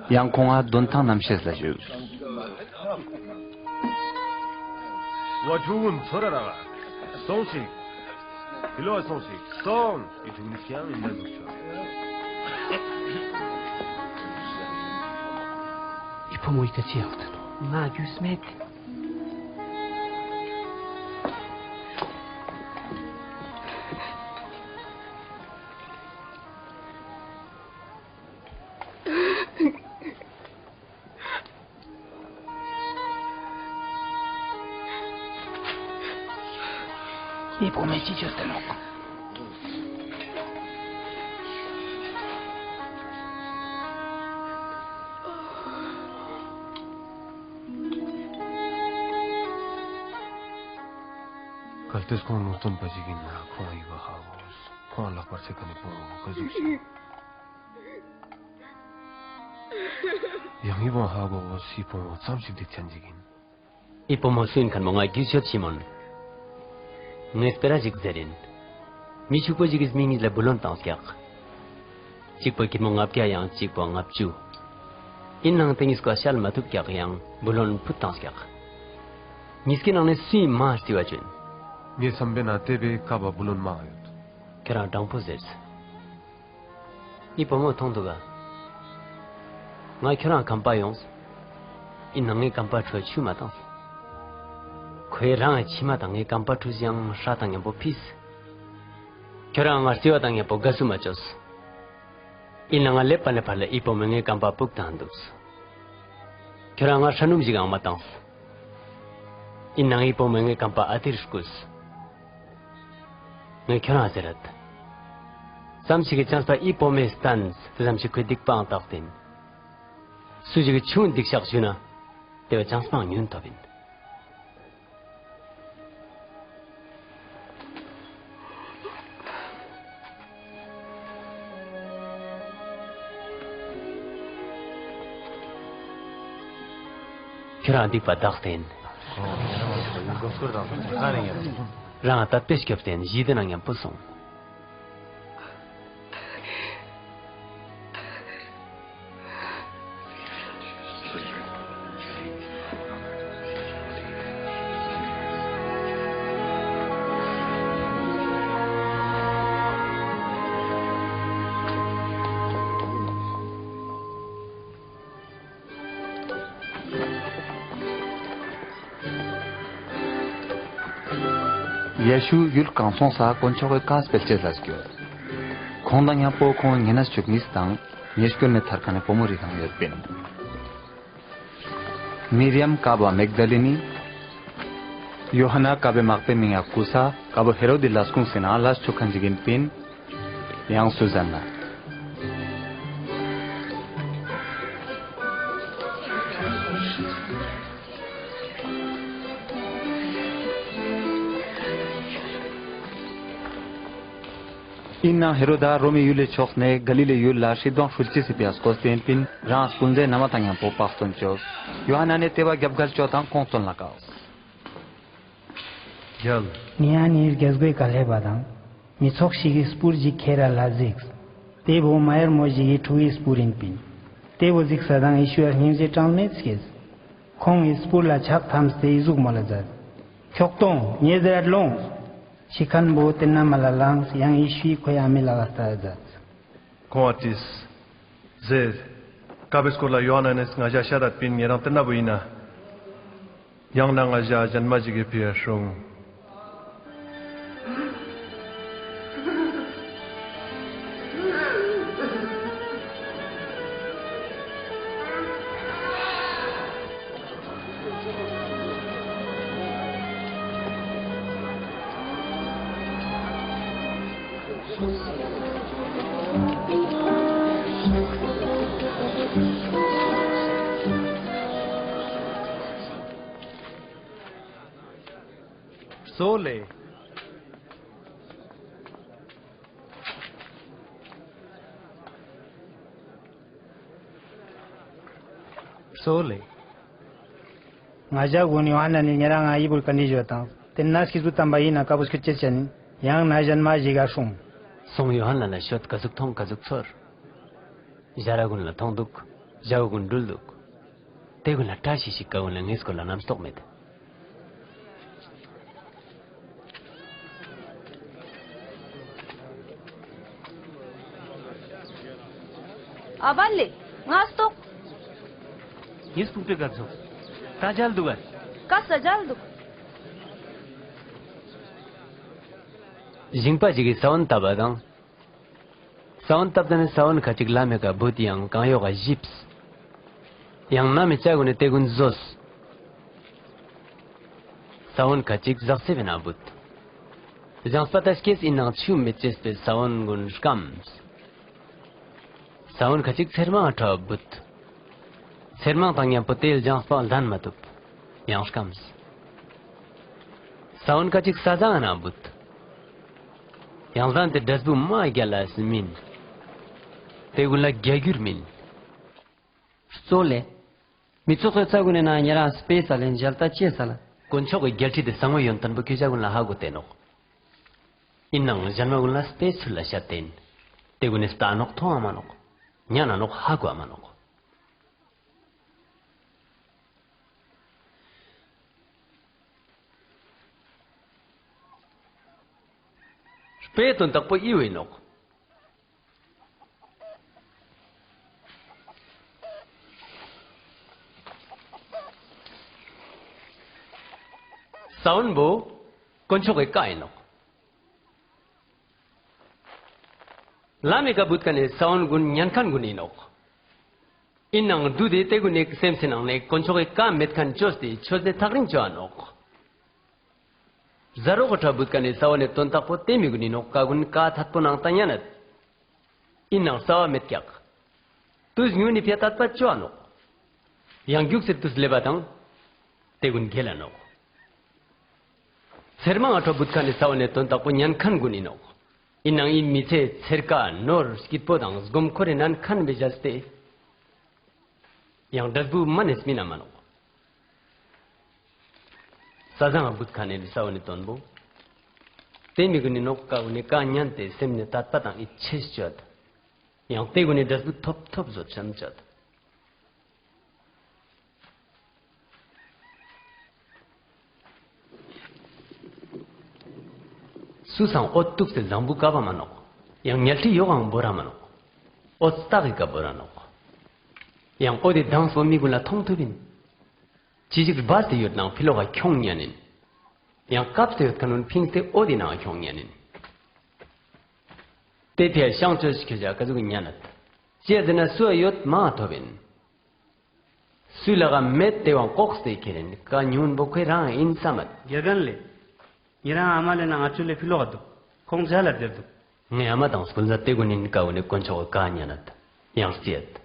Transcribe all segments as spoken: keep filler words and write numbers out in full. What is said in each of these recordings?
ཡང་ཁོང་ང་དོན་ཐང་རྣམ་ཤེས་ལ་ཞུས། བ་ཕྲུ་གུ་ཚོར་ར་ར་སོང་ཞིག། ཕི་ལོ་སོང་ཞིག་སོང་། ཨི་ཕྲུ་གུ་ནི་ཀྱང་ཡིན་ན་ཟུག་ཆོག། ཨི་བུ་མོ་ཡི་ཀ་ཅི་ཡང་ཏེ་ནོ། ང་རྒྱུས་མེད། ཨི་བུ་མོ་ཅི་ཅོས་ཏེ་ནོག། གལ་ཏེ་ཁོང་ལུང་སྟོན་པ་ཞིག་ཡིན་ན་ཁོང་ཡི་བ་ཧ་གོ། ཁོང་ལག་པར་ཚེ་ཀ་ནེ་པོ་ག་ཟུག་ཞིག། ཡང་ཨི་བོ་ཧ་གོ་བོ་སི་བུ་མོ་ཙམ་ཞིག་སྡིག་ཅན་ཞིག་ཡིན། ཨི་བུ་མོ་སུ་ཡིན་མཁན་མོ་ང་རྒྱུས་ཡོད་ཤི་མོན། ངས་སྤེ་ར་ཞིག་ཟེར་ཡིན། མི་ཕྱུག་པོ་ཞིག་གིས་མི་གཉིས་ལ་བུ་ལོན་བཏང་ཀྱག། གཅིག་པོ་ཁྱི་མོ་ལྔ་བརྒྱ་ཡང་གཅིག་པོ་ལྔ་བཅུ། ཡིན་ནའང་དེ་གཉིས་ཀ་བཤལ་མ་ཐུབ་ཀྱག་ཡང་བུ་ལོན་ཕུད་བཏང་ཀྱག། གཉིས་ཀའི་ནང་ནས་སུའི་མ་རྩི་བ་ཅོ་ཡིན། ངའི་བསམ་པའི་ནང་དེ་བོའི་ཀ་བ་བུ་ལོན་མང་ཡོད། ཁྱོ་རང་དྲང་པོ་ཟེར། ཨི་བུ་མོ་མཐོང་འདུག་ག། ང་ཁྱོ་རང་ཁང་པ་ཡོངས། ཡིན་ནའང་ངའི་ཁང་པ་ཁྲོད་ཆུ་མ་བཏང་། ཁོའི་རང་ཕྱི་མ་དང་ངའི་ཁང་པ་ཁྲོད་ཡང་ཧྲ་དང་མཉམ་པོ་ཕིས། ཁྱོ་རང་ང་རྩི་བ་དང་མཉམ་པོ་དགའ་བསུ་མ་ཅོས། ཡིན་ནའང་ང་ལེབ་པ་ནེ་ཕར་ལ་ཨི་བུ་མོས་ངའི་ཁང་པ་ཕུག་བཏང་འདུག། ཁྱོ་རང་ང་ཧྲ་ནུམ་ཞིག་ཡང་མ་བཏང་། ཡིན་ནའང་ཨི་བུ་མོས་ངའི་ཁང་པ་ཨ་ཏིར་རྐུས། ངས་ཁྱོ་རང་ཟེར་རད། ཙམ་ཞིག་གི་ཅམས་པ་ཨི་བུ་མོས་སྟན་ཙམ་ཞིག་ཁོའི་སྡིག་པའང་དག་སྟེ་ཡིན། སུ་ཞིག་གི་ཆུང་སྡིག་བཤགས་ཞུ་ན་དེ་བོ་ཅམས་པའང་ཉུང་ཐོབ་ཡིན། ཁྱོ་རང་སྡིག་པ་དག་སྟེ་ཡིན། རང་ང་དད་པས་སྐྱོབས་ཏེ་ཡིན་ཞི་བདེ་ནང་མཉམ་པོ་སོང་། ཡེ་ཤུ་ཡུལ་གང་སོང་ས་དཀོན་མཆོག་གི་བཀའ་སྤེལ་ཅེས་ལ་སྐྱོད། ཁོང་དང་མཉམ་པོ་ཁོང་ཉེ་གནས་བཅུ་གཉིས་དང་ཉེ་སྐྱོན་ནེ་ཐར་མཁན་ནི་བུ་མོ་རེ་དང་ཡོད་པིན། མིར་ཡམ་ཀ་བོ་མེག་དཱ་ལི་ནི། ཡོ་ཧ་ནན་ཀ་བོའི་མག་པའི་མིང་ཡ་ཀུ་ས། ཀ་བོ་ཧེ་རོ་དི་ལས་ཁུངས་སི་ནང་ལས་ཅོ་མཁན་ཞིག་ཡིན་པིན། ཡང་སུ་ཟན་ན། ཡིན་ནའང་ཧེ་རོ་དཱ་རོ་མའི་ཡུལ་ལི་ཕྱོགས་ནེ་ག་ལི་ལི་ཡུལ་ལ་ཧྲིལ་གདོང་ཧྲུལ་ཅེས་སི་ཕིའ་སྐོས་ཏེ་ཡིན་པིན། རང་ཀུན་ཟའི་ན་མ་དང་མཉམ་པོ་བག་སྟོན་ཅོས། ཡོ་ཧ་ནན་ནི་ཏེ་བོ་རྒྱབ་འགལ་ཅོ་དང་ཁོང་སྟོན་ལ་ཀགས། རྒྱལ། ངེ་ཨ་ནི་རྒྱལ་སྒོའི་ཀ་ལེབ་བ་དང་མི་ཚོགས་ཤིག་གི་སྤུར་ཞིག་ཁྱེར་ར་ལ་གཟིགས། ཏེ་བོ་མ་ཡར་མོ་ཞིག་གི་ཕྲུ་གུའི་སྤུར་ཡིན་པིན། ཏེ་བོ་གཟིགས་ས་དང་ཡེ་ཤུའ་སྙིང་རྗེ་གྲངས་མེད་སྐྱེས། ཁོང་ངི་སྤུར་ལ་ཕྱག་ཐམས་ཏེ་འི་ཟུག་མོལ་ལ་མཛད། ཁྱོག་ཐོང་ངེ་ཟེར་རད་ལོངས། ཤི་ཁན་བོ་ཏེན་ན་མ་ལ་ལངས། ཡང་ཡེ་ཤུའི་ཁོའི་ཨ་མའི་ལག་ལ་སྟ་མཛད། ཁོང་ང་དྲིས། ཟེར། ཀ་བོའེ་སྐོར་ལ་ཡོ་ཧ་ནན་ནི་ང་ཞའ་ཤད་དད་པིན། ཉེ་རང་ཏེན་ན་བོ་ཡིན་ན། ཡང་ན་ང་ཞ་ཞན་མ་ཞིག་གི་ཕིའ་སྲུང་། སོ་ལེ། སོ་ལེ། ང་ཞ་གུན་ཡོ་ཧ་ནན་ནི་ཉེ་རང་ང་འི་བོ་ཀ་འདྲི་ཞུ་བ་དང་ཏེན་ན་སྐྱེས་བུ་དམ་པ་ཡིན་ན་ཀ་བོ་སྐྱོད་ཅེས་ཅན་ཡང་ན་ཞན་མ་ཞིག་ག་སྲུང་། སོང་ཡོ་ཧ་ནན་ལ་ཤོད་ཀ་ཟུག་ཐོང་ཀ་ཟུག་ཚོར། ཞ་ར་གུན་ལ་ཐོང་དུག། ཞའོ་གུན་འགྲུལ་དུག། ཏེ་གུན་ལ་ཀྲ་ཤིས་ཤིག་ཀ་གུན་ལ་ངའེ་སྐོར་ལ་རྣམ་རྟོག་མེད། ཨ་བ་ལེ། ངའ་ལྟོས། ངའེ་སྤུན་པའེ་ཀ་ཙོགས། ཏ་ཇལ་དུག་ག། ཀ་ས་ཇལ་དུག། ཞིང་པ་ཞིག་གི་ས་བོན་ཏབ་པ་དང་། ས་བོན་ཏབ་ཏེ་ནེ་ས་བོན་ཁ་ཅིག་ལམ་མི་ཀ་བུད་ཡང་གང་ཡོག་ག་ཞིབས། ཡང་ནམ་མི་ཆ་གུན་ནི་ཏེ་གུན་ཟོས། ས་བོན་ཁ་ཅིག་ཟག་ཟེབ་བི་ནང་བུད། ཞངས་པ་ཏ་སྐྱེས་ཨིན་ནའང་ཆུ་མི་ཆེས་པའེ་ས་བོན་གུན་སྐམས། ས་བོན་ཁ་ཅིག་ཚེར་མང་ང་ཕྲ་བ་བུད། ཚེར་མང་དང་ཉམ་པོ་ཏེ་ཞངས་པ་ལྡན་མ་ཐུབ། ཡང་སྐམས། ས་བོན་ཁ་ཅིག་ས་ཟང་ང་བུད། ཡང་ཟང་ཏེ་དྲས་བུ་མ་གྱལ་ལ་སི་མིན། ཏེ་གུན་ལ་གྱ་གྱུར་མིན། གཙོ་ལེ། མི་ཚོགས་སི་ཚ་གུན་ནི་ནང་ཉེ་རང་སྤེ་ར་ལེན་ཞལ་ཏ་ཅེས་ལ། དཀོན་མཆོག་གི་གྱལ་སྲིད་ཏེ་ས་ངོས་ཡོན་ཏན་པོ་ཁྱོ་ཞ་གུན་ལ་ཧ་གོ་ཏེ་ནོག། ཨིན་ནའང་ཞན་མ་གུན་ལ་སྤེ་ར་ཚུལ་ལ་ཤད་ཏེ་ཨིན། ཏེ་གུན་ནི་ལྟ་ནོག་ཐོང་ང་མ་ནོག། ཉན་ན་ནོག་ཧ་གོ་མ་ནོག། སྤེ་རའེ་དོན་དག་པོ་འི་བོ་ཨིན་ནོག། ས་བོན་བོ་དཀོན་མཆོག་གི་ཀའ་ཨིན་ནོག། ལམ་མི་ཀ་བུད་ཁན་ནི་ས་བོན་གུན་ཉན་ཁན་གུན་ཨིན་ནོག། ཨིན་ནའང་དུག་སྟེ་ཏེ་གུན་ནི་སེམས་སི་ནང་ནེ་དཀོན་མཆོག་གི་ཀ་མེད་ཁན་ཅོས་ཏེ་ཆོས་ནི་ཐག་རིང་ཅོ་འ་ནོག། ཟ་རོག་གི་ཕྲ་བུད་ཁན་ནི་ས་བོན་ནི་དོན་དག་པོ་ཏེ་མི་གུན་ཨིན་ནོག་ཀ་གུན་ཀ་ཐད་པོ་ནང་ཏ་ཉན་ནད། ཨིན་ནའང་རྩ་བ་མེད་ཀྱག། ཏུས་ཉུ་ནི་ཕིའ་ཏད་པ་ཅོ་འ་ནོག། ཡང་གྱུགས་སེ་ཏུས་ལེབ་བ་དང་། ཏེ་གུན་གྱེལ་ལ་ནོག། ཚེར་མང་ང་ཕྲོ་བུད་ཁན་ནི་ས་བོན་ནི་དོན་དག་པོ་ཉན་ཁན་གུན་ཨིན་ནོག། ཨིན་ནའང་འི་མི་ཚེ་ཚེར་ཀ་ནོར་སྐྱིད་པོ་དང་སྒོམ་ཁོར་རི་ནན་ཁན་བི་ཞལ་ཏེ། ཡང་འབྲས་བུ་མ་ནེ་སྨིན་ན་མ་ནོག། ས་ཟང་ང་བུད་ཁན་ནི་ས་བོན་ནི་དོན་བོ། ཏེ་མི་གུན་ནི་ནོག་ཀ་གུན་ནི་ཀ་ཉན་ཏེ་སེམས་ནི་ཏད་པ་དང་ཨིད་ཆེས་ཅོད། ཡང་ཏེ་གུན་ནི་འབྲས་བུ་ཐོབ་ཐོབ་ཟོ་ཆམ་ཅོད། སུ་སང་འོད་ཏུགས་ཏེ་ཟངས་བུ་ཀ་བ་མ་ནོག། ཡང་ཉལ་ཁྲི་ཡོག་གང་བོར་ར་མ་ནོག། འོད་སྟག་གི་ཀ་བོར་ར་ནོག། ཡང་འོད་དི་དངས་པོ་མི་གུན་ལ་ཐོང་ཐུབ་ཨིན། ཅི་ཞིག་སྦས་ཏེ་ཡོད་ནའང་ཕི་ལོག་ག་ཁྱོང་ཉན་ཨིན། ཡང་ཀབས་ཏེ་ཡོད་ཁན་གུན་ཕིངས་ཏེ་འོད་དི་ནང་ང་ཁྱོང་ཉན་ཨིན། ཏེ་ཕིའ་ཤང་ཅོས་ཤིག་ཁྱོ་ཞ་ཀ་ཟུག་ཉན་ནད། ཅིའ་ཟེར་ན་སུའ་ཡོད་མང་ང་ཐོབ་ཨིན། སུའི་ལག་ག་མེད་ཏེ་བོའང་ལྐོགས་ཏེ་ཁྱེར་ཨིན། ཀ་ཉུ་བོ་ཁོའེ་རང་ཨིན་སམ་མད། རྒྱ་རྒན་ལེ། ཉེ་རང་ཨ་མ་ལེ་ནང་ང་ཆུ་ལེ་ཕི་ལོག་ག་དུག། ཁོང་ཇལ་ལ་ཏེར་དུག། ངའེ་ཨ་མ་དང་སྐུལ་ཟ་ཏེ་གུན་ཨིན་ཀ་གུན་ནི་དཀོན་མཆོག་གི་ཀ་ཉན་ནད། ཡང་རྩིའད།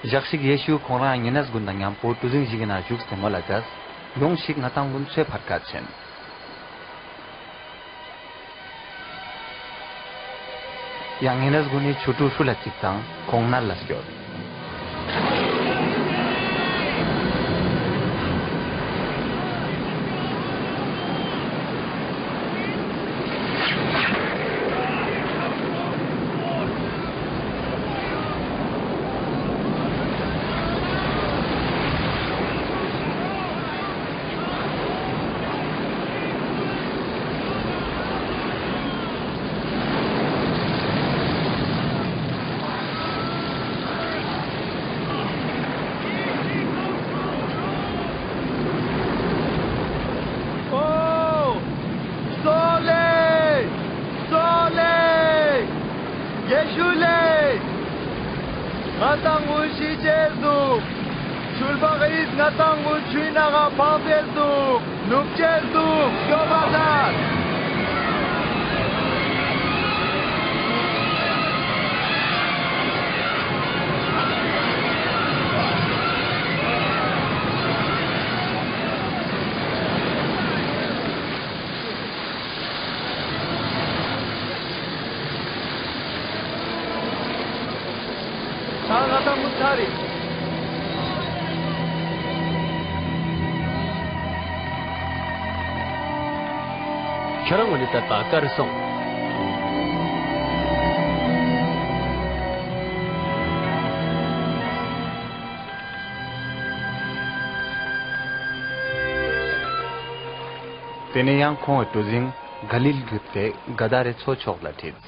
ཞག་ཞིག་ཡེ་ཤུ་ཁོང་རང་ཉེ་གནས་གུན་དང་ཉམ་པོ་གྲུ་གཟིངས་ཤིག་གི་ནང་ང་ཞུགས་ཏེ་མོལ་ལ་ཛདས། ཡོང་ཞིག་ང་དང་གུན་ཚོའེ་ཕར་ཀ་ཆེན། ཡང་ཉེ་གནས་གུན་ནི་ཆོ་འཕྲུལ་ཧྲུལ་ལ་ཅིག་ཏང་ཁོང་ནར་ལ་སྐྱོད། ཨོ། གཙོ་ལེ། གཙོ་ལེ། ཡེ་ཤུ་ལེ། ང་དང་གུན་ཤི་ཅེས་དུག། ཆུལ་པ་གིས་ང་དང་གུན་ཆུའི་ནང་ང་ཕངས་ཏེ་དུག། ནུབ་ཅེས་དུག། སྐྱོབ་བ་ཛད། ད་ང་དང་གུན་ཚར་རེད། ཁྱོད་རང་ངོ་ནི་དད་པ་དཀར་སོང་། ཏེ་ནེ་ཡང་ཁོང་ངི་གྲུ་གཟིངས་ག་ལིལ་གྱུད་དེ་ག་དཱ་རེ་མཚོ་ཕྱོགས་ལ་ཁྲིད།